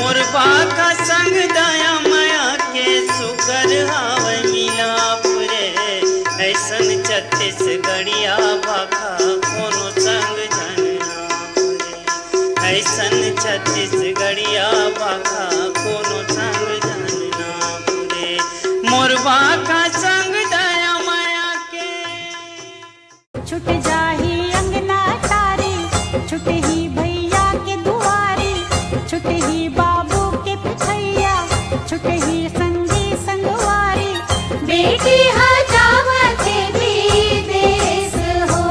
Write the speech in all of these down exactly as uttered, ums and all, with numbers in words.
मोर बाखा संग दया मया के सुघर हावय मिलाप रे। अइसन छत्तीसगढ़िया बाखा कोनो संग झन नाप रे। अइसन छत्तीसगढ़िया बाखा कोनो संग झन नाप रे। मोर बाखा संग दया मया के छुट जाही अंगना टारी, छुटही भैया के दुआरी, छुटही बाबू के पिठैया, छुटही संगी संगवारी। बेटी ह जावत हे विदेश हो।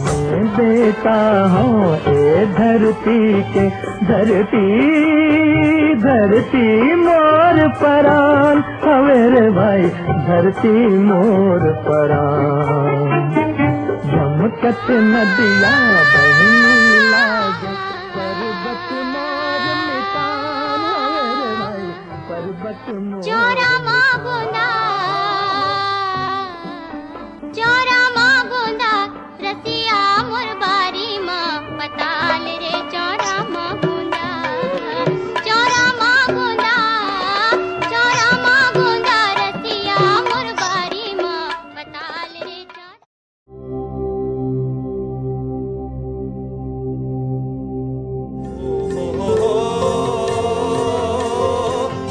मैं बेटा हूँ ए धरती के, धरती, धरती मोर परान। हवे रे भाई धरती मोर परान। जमकत नदिया बही लागे, पर्वत मोर मितान। हवे रे भाई पर्वत मोर चौरा मा गोंदा, चौरा मा गोंदा, रसिया मोर बारी मा पताल रे। चौरा मा गोंदा, चौरा मा गोंदा, चौरा मा गोंदा, रसिया मोर बारी मा पताल रे। चौरा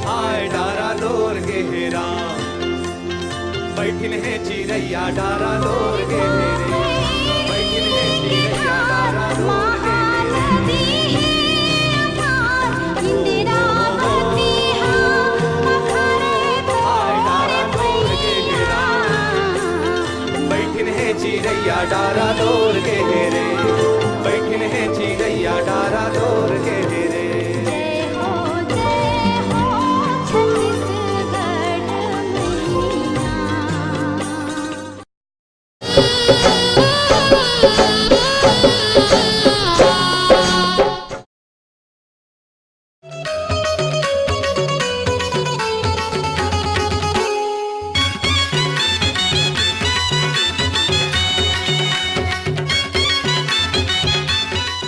हाय डारा डोर गे हे राम, बैठिन हे चिरैया डारा डोर गे हे रे। बैठिन हे चिरैया डारा डोर गे हे रे। हाय डारा डोर गे हे राम, बैठिन हे चिरैया डारा डोर गे हे रे। बैठिन हे चिरैया डारा डोर गे हे रे। जय हो, जय हो, छत्तीसगढ़ मैया।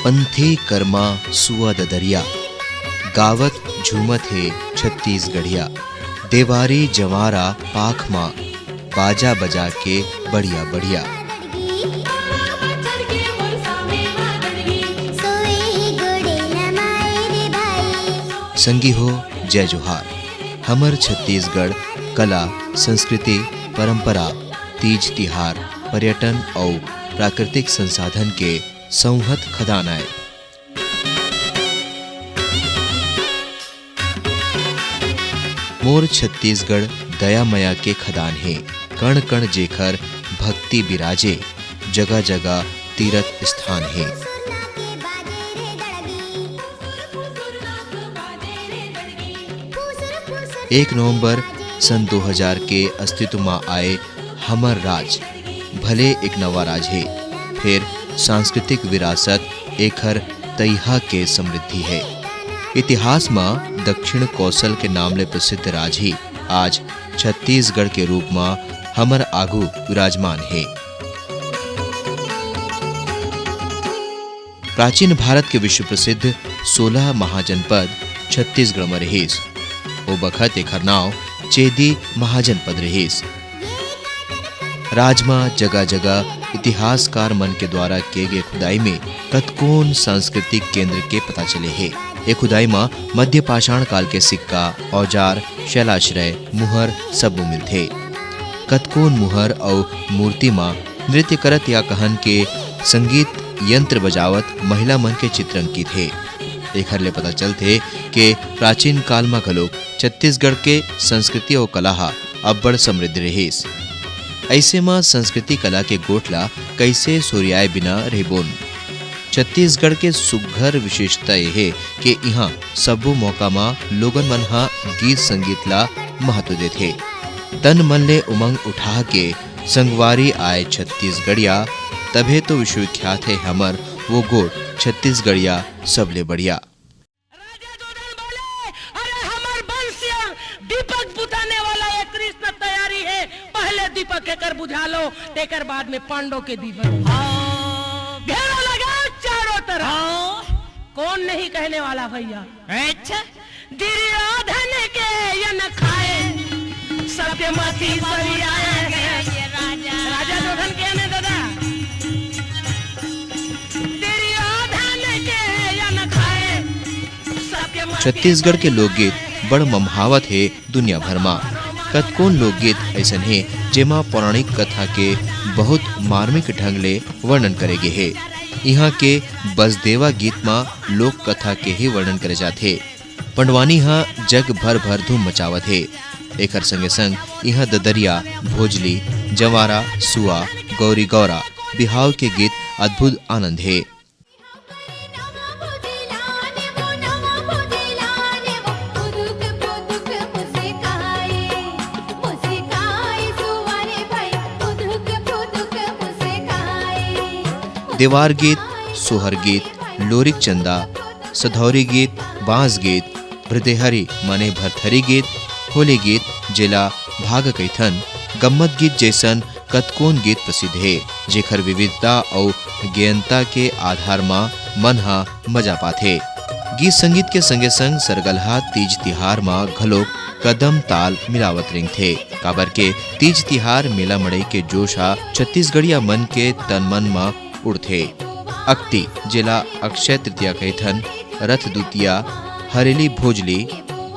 पंथी करमा सुआ ददरिया, गावत झूमत हे छत्तीसगढ़िया। देवारी जंवारा पाख मा, बाजा बजा के बढ़िया बढ़िया। संगी हो, जय जोहार। हमर छत्तीसगढ़ कला, संस्कृति, परंपरा, तीज तिहार, पर्यटन अउ प्राकृतिक संसाधन के सौंहत खदान आय। मोर छत्तीसगढ़ दया मया के खदान हे, कण कण जेखर भक्ति बिराजे, जगह जगह तीरथ स्थान हे। एक नवंबर सन दो हजार के अस्तित्व म आए हमर राज भले एक नवा राज हे, फेर सांस्कृतिक विरासत एखर तइहा के समृद्धि हे। इतिहास म दक्षिण कोसल के नाम ले प्रसिद्ध राज ही आज छत्तीसगढ़ के रूप म हमर आघू विराजमान हे। प्राचीन भारत के विश्व प्रसिद्ध सोलह महाजनपद छत्तीसगढ़ म रिहिस। ओ बखत एखर नाव चेदी महाजनपद रिहिस। राज म जगह-जगह इतिहासकार मन के द्वारा किए गए खुदाई में कतकोन सांस्कृतिक केंद्र के पता चले हे। ए खुदाई म मध्य पाषाण काल के सिक्का, औजार, शैलाश्रय, मुहर सबो मिलथे। कतकोन मुहर अउ मूर्ति म नृत्य करत या कहन के संगीत यंत्र बजावत महिला मन के चित्र अंकित हे। एखर ले पता चलथे के प्राचीन काल म घलोक छत्तीसगढ़ के संस्कृति अउ कला ह अब्बड़ समृद्ध रिहिस। अइसे म संस्कृति कला के गोठ ला कइसे सोरियाए बिना रहिबोन? छत्तीसगढ़ के सुग्घर विशेषता ये हे के इहाँ सब्बो मौका म लोगन मन ह गीत संगीत ला महत्व देथे। तन मन ले उमंग उठा के संगवारी आए छत्तीसगढ़िया, तभे तो विश्वविख्यात हे हमर वो गोठ छत्तीसगढ़िया सबले बढ़िया। राजा जोधन बोले, "अरे हमर बंसी अउ दीपक बुताने वाला ये कृष्ण तैयारी हे, पहले दीपक के कर बुझा लो, तेकर बाद में पांडव के दीपक।" हाँ। घेरा लगा चारों तरफ। हाँ। कौन नहीं कहने वाला भैया? अच्छा। दुर्योधन के अन्न खाए, सबके मति सरियाए। ये राजा। राजा दुर्योधन के अन्न दादा। दुर्योधन के अन्न खाए, सबके मति छत्तीसगढ़ के लोकगीत बड़ ममहावत हे दुनिया भर मा। कतकोन लोकगीत अइसन हे, जेमा पौराणिक कथा के बहुत मार्मिक ढंग ले वर्णन करे गे हे। इहाँ के बसदेवा गीत मा लोक कथा के ही वर्णन करे जाथे। पंडवानी ह जग भर भर धूम मचावत हे। एखर संगे संग इहाँ ददरिया, भोजली, जंवारा, सुआ, गौरी गौरा, बिहाव के गीत अद्भुत आनंद हे। देवार गीत, सोहर गीत, लोरिक चंदा, सधौरी गीत, बांस गीत, भृदेहरी माने भरथरी गीत, होली गीत, जेला भाग कहिथन, गम्मत गीत जैसन कतकोन गीत प्रसिद्ध हे, जेखर विविधता अउ गेयनता के आधार म मन ह मजा पाथे। गीत संगीत के संगे संग सरगलहा तीज तिहार म घलोक कदम ताल मिलावत रेंगथे, काबर के तीज तिहार मेला मड़ई के जोश ह छत्तीसगढ़िया मन के तन मन म उड़थे। अक्ती, जेला अक्षय तृतीया कहिथन, रथ दुतिया, हरेली भोजली,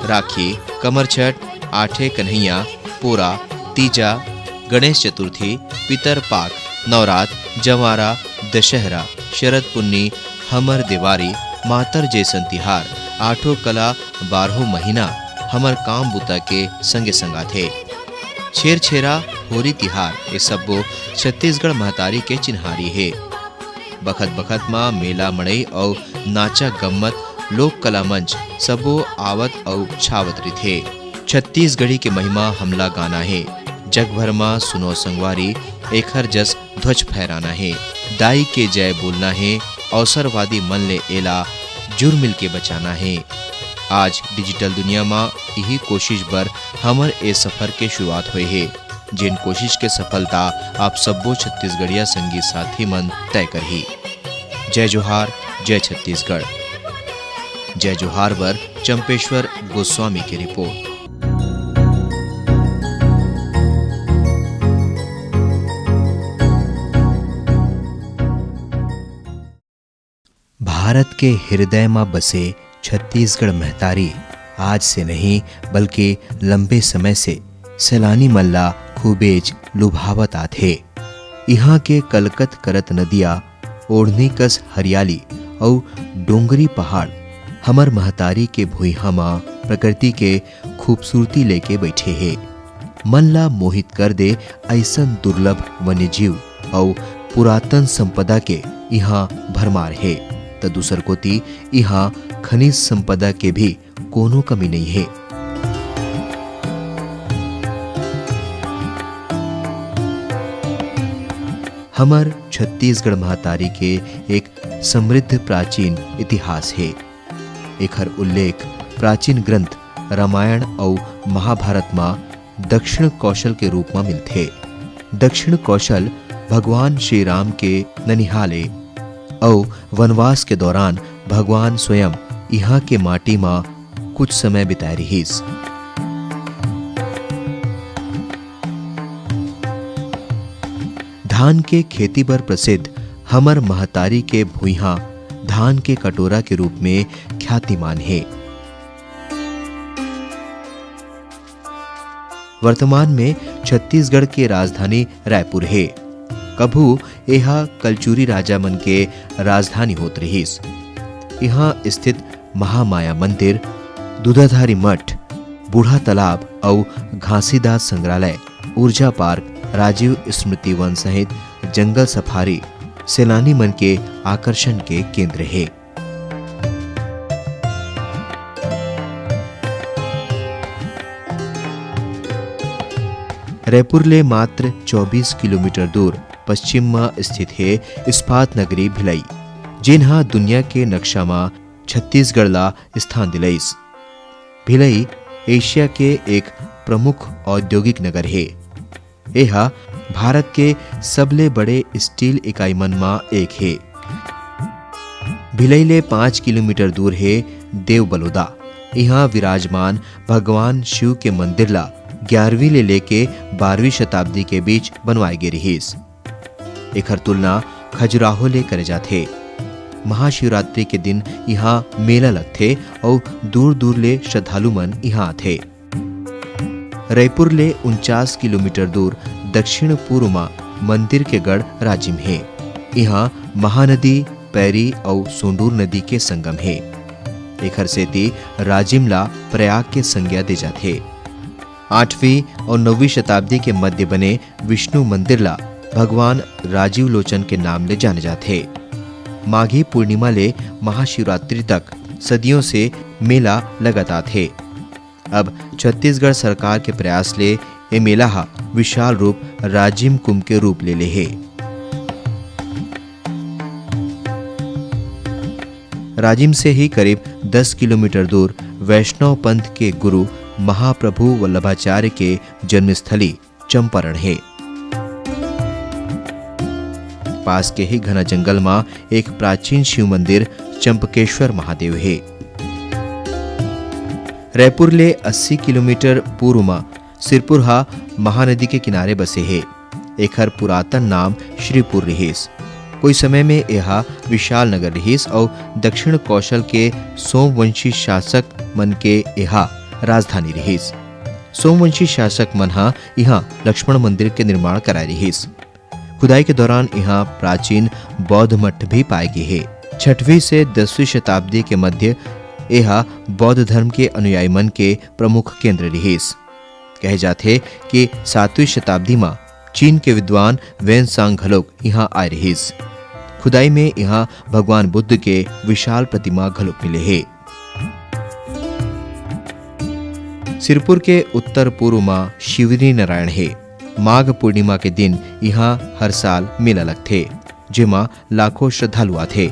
राखी, कमरछठ, आठे कन्हैया, पोरा, तीजा, गणेश चतुर्थी, पितर पाक, नवरात, जंवारा, दशहरा, शरद पुन्नी, हमर देवारी, मातर जैसन तिहार, आठों कला, बारहों महीना हमर काम बुता के संगे संग आथे। छेरछेरा, होरी तिहार, ये सब्बो छत्तीसगढ़ महतारी के चिन्हारी हे। बखत बखत म मेला मड़ई अउ नाचा गम्मत, लोक कला मंच सबो आवत अउ छावत रिथे। छत्तीसगढ़ी के महिमा हमला गाना हे। जग भर म सुनो संगवारी, एखर जस ध्वज फहराना हे। दाई के जय बोलना हे, अवसरवादी मन ले एला जुरमिल के बचाना हे। आज डिजिटल दुनिया म इही कोशिश बर हमर ए सफर के शुरुआत होए हे। जेन कोशिश के सफलता आप सब्बो छत्तीसगढ़िया संगी साथी मन तय करही। जय जोहार, जय छत्तीसगढ़। जय जोहार बर चंपेश्वर गोस्वामी की रिपोर्ट। भारत के हृदय म बसे छत्तीसगढ़ महतारी आज से नहीं, बल्कि लंबे समय से सैलानी मन ला खूबेच लुभावत आथे। इहाँ के कलकत करत नदिया, ओढ़नी कस हरियाली अउ डोंगरी पहाड़ हमर महतारी के भुइहाँ म प्रकृति के खूबसूरती लेके बइठे हे। मन ला मोहित कर दे अइसन दुर्लभ वन्यजीव अउ पुरातन संपदा के इहाँ भरमार हे, त दूसर कोति इहाँ खनिज संपदा के भी कोनो कमी नइ हे। हमर छत्तीसगढ़ महतारी के एक समृद्ध प्राचीन इतिहास हे। एखर उल्लेख प्राचीन ग्रंथ रामायण अउ महाभारत म दक्षिण कौशल के रूप म मिलथे। दक्षिण कौशल भगवान श्री राम के ननिहाल ए अउ वनवास के दौरान भगवान स्वयं इहाँ के माटी म कुछ समय बिताए रिहिस। धान के खेती बर प्रसिद्ध हमर महतारी के भुइहाँ धान के कटोरा के रूप में ख्यातिमान हे। वर्तमान में छत्तीसगढ़ के राजधानी रायपुर हे। कभू एहा कलचुरी राजा मन के राजधानी होत रिहिस। इहाँ स्थित महामाया मंदिर, दूधाधारी मठ, बूढ़ा तालाब अउ घासीदास संग्रहालय, ऊर्जा पार्क, राजीव स्मृति वन सहित जंगल सफारी सैलानी मन के आकर्षण के केंद्र हे। रायपुर ले मात्र चौबीस किलोमीटर दूर पश्चिम म स्थित हे इस्पात नगरी भिलाई, जेन ह दुनिया के नक्शा म छत्तीसगढ़ ला स्थान दिलइस। भिलाई एशिया के एक प्रमुख औद्योगिक नगर हे। एहा भारत के सबले बड़े स्टील इकाई मन म एक हे। भिलई ले पाँच किलोमीटर दूर हे देव बलोदा। इहाँ विराजमान भगवान शिव के मंदिर ला ग्यारहवीं ले लेके बारहवीं शताब्दी के बीच बनवाए गे रिहिस। एखर तुलना खजुराहो ले करे जाथे। महाशिवरात्रि के दिन इहाँ मेला लगथे अउ दूर-दूर ले श्रद्धालु मन इहाँ आथे। रईपुर ले उनचास किलोमीटर दूर दक्षिण पूर्व म मंदिर के गढ़ राजिम हे। इहाँ महानदी, पैरी अउ सोंडूर नदी के संगम हे। एखर सेती राजिम ला प्रयाग के संज्ञा दे जाथे। आठवीं अउ नौवीं शताब्दी के मध्य बने विष्णु मंदिर ला भगवान राजीव लोचन के नाम ले जाने जाथे। माघी पूर्णिमा ले महाशिवरात्रि तक सदियों से मेला लगत आथे। अब छत्तीसगढ़ सरकार के प्रयास ले ए मेला ह विशाल रूप राजिम कुंभ के रूप ले ले हे। राजिम से ही करीब दस किलोमीटर दूर वैष्णव पंथ के गुरु महाप्रभु वल्लभाचार्य के जन्मस्थली चंपारण हे। पास के ही घना जंगल म एक प्राचीन शिव मंदिर चंपकेश्वर महादेव हे। रईपुर ले अस्सी किलोमीटर पूर्व म सिरपुर ह महानदी के किनारे बसे हे। एखर पुरातन नाम श्रीपुर रिहिस। कोई समय में एहा विशाल नगर रिहिस अउ दक्षिण कौशल के सोमवंशी शासक मन के एहा राजधानी रिहिस। सोमवंशी शासक मन ह इहाँ लक्ष्मण मंदिर के निर्माण कराए रिहिस। खुदाई के दौरान इहाँ प्राचीन बौद्ध मठ भी पाए गे हे। छठवीं से दसवीं शताब्दी के मध्य एहा बौद्ध धर्म के अनुयायी मन के प्रमुख केंद्र रिहिस। कहे जाथे कि सातवीं शताब्दी म चीन के विद्वान वेन सांग घलोक इहाँ आए रिहिस। खुदाई में इहाँ भगवान बुद्ध के विशाल प्रतिमा घलोक मिले हे। सिरपुर के उत्तर पूर्व म शिवरी नारायण हे। माघ पूर्णिमा के दिन इहाँ हर साल मेला लगथे, जेमा लाखों श्रद्धालु आथे।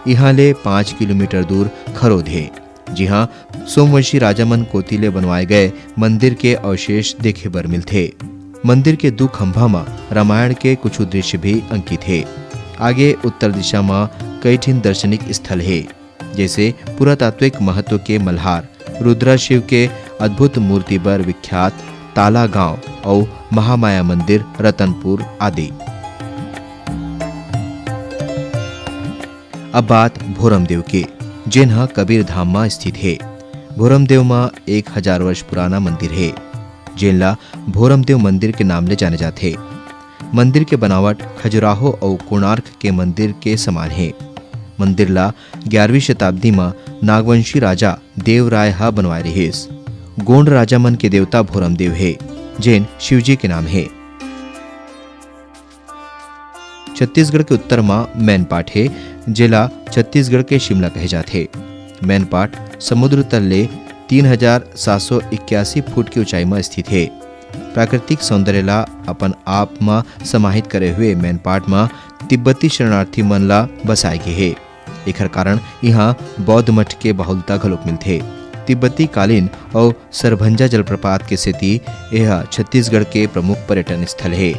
इहाँ ले पाँच किलोमीटर दूर खरोद हे, जिहाँ सोमवंशी राजा मन कोति ले बनवाए गए मंदिर के अवशेष देखे बर मिलथे। मंदिर के दू खंभा म रामायण के कुछ दृश्य भी अंकित हे। आगे उत्तर दिशा म कई ठिन दर्शनिक स्थल हे, जैसे पुरातात्विक महत्व के मल्हार, रुद्रा शिव के अद्भुत मूर्ति बर विख्यात ताला गांव अउ महामाया मंदिर रतनपुर आदि। अब बात भोरमदेव के, जेन ह कबीर धाम म स्थित हे। भोरमदेव म एक हजार वर्ष पुराना मंदिर हे, जेन ला भोरमदेव मंदिर के नाम ले जाने जाथे। मंदिर के बनावट खजुराहो अउ कोणार्क के मंदिर के समान हे। मंदिर ला ग्यारहवीं शताब्दी म नागवंशी राजा देवराय ह बनवाए रिहिस। गोंड राजा मन के देवता भोरमदेव हे, जेन शिवजी के नाम हे। छत्तीसगढ़ के उत्तर म मैनपाट हे, जेला छत्तीसगढ़ के शिमला कहे जाथे। मैनपाट समुद्र तल ले तीन हजार सात सौ इक्यासी फुट के ऊंचाई म स्थित हे। प्राकृतिक सौंदर्य ला अपन आप म समाहित करे हुए मैनपाट म तिब्बती शरणार्थी मन ला बसाए गे हे। एखर कारण इहाँ बौद्ध मठ के बहुलता घलोक मिलथे। तिब्बती कालीन अउ सरभंजा जलप्रपात के सेती एह छत्तीसगढ़ के प्रमुख पर्यटन स्थल हे।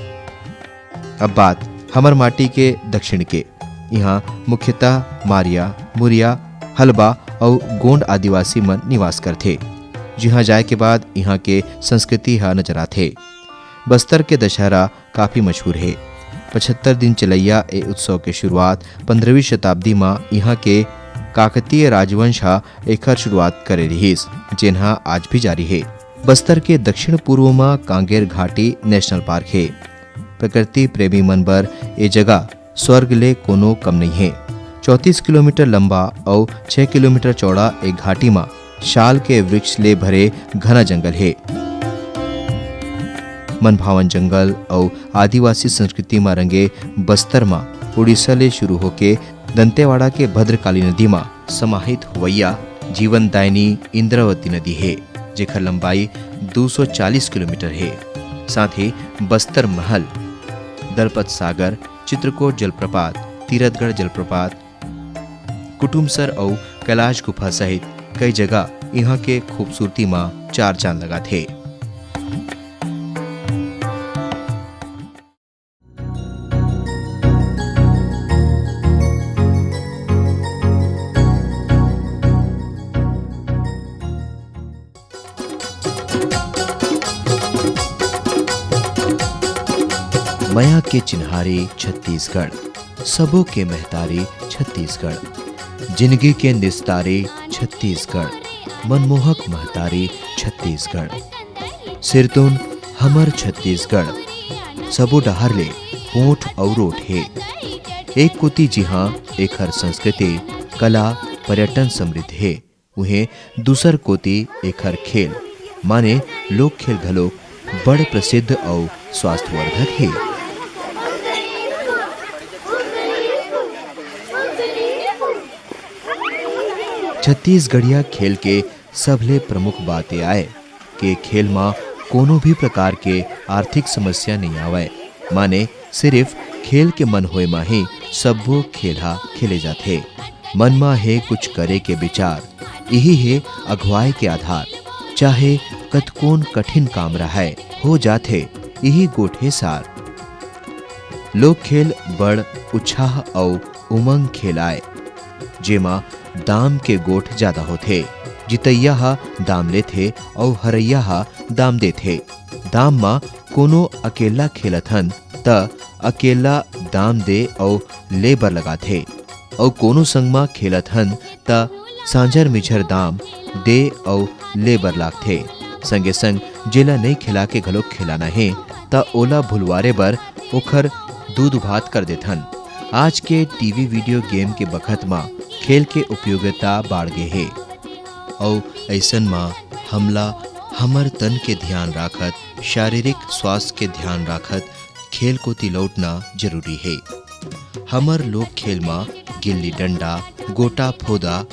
अब बात हमर माटी के दक्षिण के। इहाँ मुख्यतः मारिया, मुरिया, हलबा अउ गोंड आदिवासी मन निवास करथे, जिहाँ जाए के बाद इहाँ के संस्कृति ह नजर आथे। बस्तर के दशहरा काफी मशहूर हे। पचहत्तर दिन चलइया ए उत्सव के शुरुआत पंद्रहवीं शताब्दी म इहाँ के काकतीय राजवंश ह एखर शुरुआत करे रिहिस, जेन ह आज भी जारी हे। बस्तर के दक्षिण पूर्व म कांगेर घाटी नेशनल पार्क हे। प्रकृति प्रेमी मन बर ए जगह स्वर्ग ले कोनो कम नइ हे। चौंतीस किलोमीटर लंबा अउ छह किलोमीटर चौड़ा ए घाटी म शाल के वृक्ष ले भरे घना जंगल हे। मनभावन जंगल अउ आदिवासी संस्कृति म रंगे बस्तर म उड़ीसा ले शुरू होके दंतेवाड़ा के भद्रकाली नदी म समाहित होवइया जीवनदायिनी इंद्रावती नदी हे, जेखर लंबाई दू सौ चालीस किलोमीटर हे। साथ ही बस्तर महल, दलपत सागर, चित्रकोट जलप्रपात, तीरथगढ़ जलप्रपात, कुटुमसर अउ कैलाश गुफा सहित कई जगह इहाँ के खूबसूरती म चार चांद लगाथे। मया के चिन्हारी छत्तीसगढ़, सबो के महतारी छत्तीसगढ़, जिनगी के निस्तारी छत्तीसगढ़, मनमोहक महतारी छत्तीसगढ़। सिरतोन हमर छत्तीसगढ़, सबो डहार ले पोठ अउ रोठ हे। एक कोती जिहां एखर संस्कृति, कला, पर्यटन समृद्ध हे, उहें दूसर कोती एखर खेल, माने लोक खेल घलोक बड़ प्रसिद्ध अउ स्वास्थ्यवर्धक हे। छत्तीसगढ़िया खेल के सबले प्रमुख बात ये आय के खेल म कोनो भी प्रकार के आर्थिक समस्या नइ आवय, माने सिर्फ खेल के मन होए म ही सब्बो खेल ह खेले जाथे। मन म हे कुछ करे के विचार, इही हे अगुवाई के आधार। चाहे कतकोन कठिन काम रहय, हो जाथे इही गोठे सार। लोक खेल बड़ उत्साह अउ उमंग खेल आय, जेमा दाम के गोठ जादा होथे। जितैया ह दाम लेथे अउ हरैया ह दाम देथे। दाम म कोनो अकेल्ला खेलत हन, त अकेल्ला दाम दे अउ ले बर लगाथे, अउ कोनो संग म खेलत हन, त सांझर मिझर दाम दे अउ ले बर लागथे। संगे संग जेला नइ खेला के घलोक खेलाना हे, त ओला भुलवारे बर ओखर दूध भात कर देथन। आज के टीवी वीडियो गेम के बखत म खेल के उपयोगिता बाढ़ गे हे, अउ अइसन म हमला हमर तन के ध्यान राखत, शारीरिक स्वास्थ्य के ध्यान राखत खेल कोति लौटना जरूरी हे। हमर लोक खेल म गिल्ली डंडा, गोटा फोदा,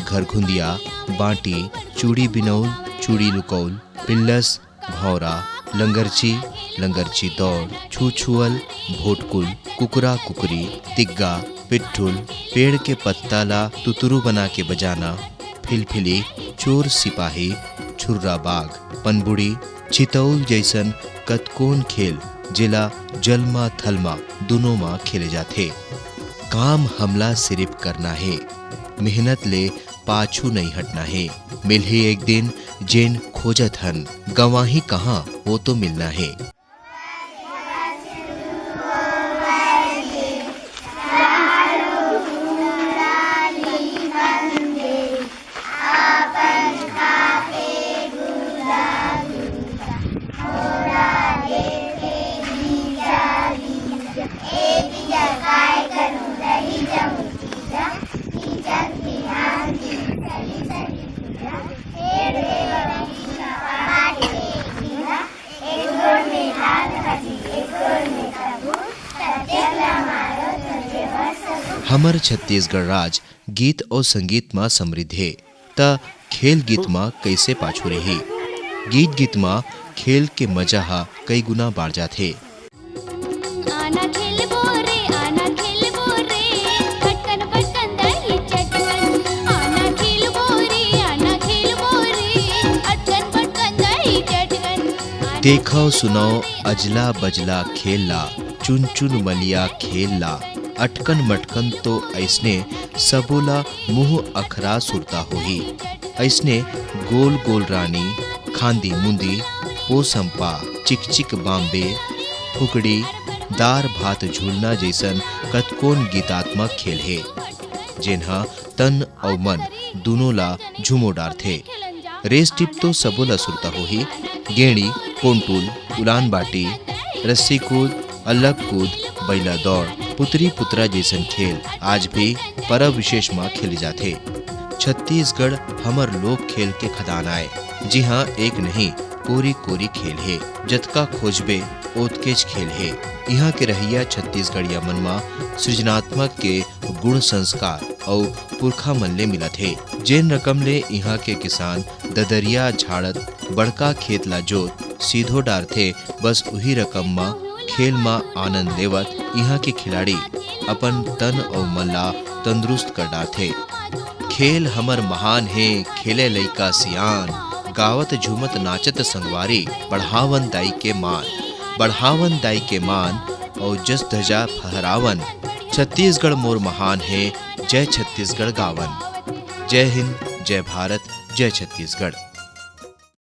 घरघुंदिया, बांटी, चूड़ी बिनौल, चूड़ी लुकौल, पिल्लस, भौंरा, लंगरची, लंगरची दौड़, छुछुअल, भोटकुल, कुकरा कुकरी, तिग्गा, पिट्ठुल, पेड़ के पत्ता ला तुतरू बना के बजाना, फिलफिली, चोर सिपाही, छुर्रा बाग, पनबुड़ी, छितौल जइसन कतकोन खेल, जेला जल म थल म दूनों म खेले जाथे। काम हमला सिरिफ करना हे, मेहनत ले पाछू नइ हटना हे। मिलही एक दिन जेन खोजत हन, गंवाही कहाँ, वो तो मिलना हे। हमर छत्तीसगढ़ राज गीत अउ संगीत म समृद्ध हे, त खेल गीत म कइसे पाछू रही? गीत गीत म खेल के मजा ह कई गुना बाढ़ जाथे। आना खेलबो रे, आना खेलबो रे, अटकन बटकन दही चटकन। आना खेलबो रे, आना खेलबो रे, अटकन बटकन दही चटकन। आना देखव सुनव अजला बजला खेल ला, चुन चुन मलिया खेल ला, अटकन मटकन तो अइसने सबो ला मुंह अखरा सुरता होही। अइसने गोल गोल रानी, खांदी मुंदी, पोसम्पा, चिकचिक बाम्बे, फुकड़ी, दार भात झूलना जइसन कतकोन गीतात्मक खेल हे, जेन ह तन अउ मन दूनों ला झूमो डारथे। रेस टिप तो सबो ला सुरता होही, गेंड़ी, कोंटुल, उलान बाटी, रस्सी कूद, अल्लग कूद, बइला दौड़, पुतरी पुतरा जइसन खेल आज भी परब विशेष म खेले जाथे। छत्तीसगढ़ हमर लोक खेल के खदान आय, जिहां एक नहीं कोरी कोरी खेल हे। जतका खोजबे ओतकेच खेल हे। इहां के रहइया छत्तीसगढ़िया मन म सृजनात्मक के गुण संस्कार अउ पुरखा मन ले मिलत हे। जेन रकम ले इहां के किसान ददरिया झाड़त बड़का खेत ला जोत सीधो डारथे, बस उही रकम म खेल म आनंद लेवत इहां के खिलाड़ी अपन तन अउ मन ला तंदुरुस्त कर डारथे। खेल हमर महान हे, खेले लइका सियान, गावत झूमत नाचत संगवारी, बढ़ावन दाई के मान, बढ़ावन दाई के मान, अउ जस ध्वजा फहरावन। छत्तीसगढ़ मोर महान हे, जय छत्तीसगढ़ गावन। जय हिंद, जय भारत, जय छत्तीसगढ़।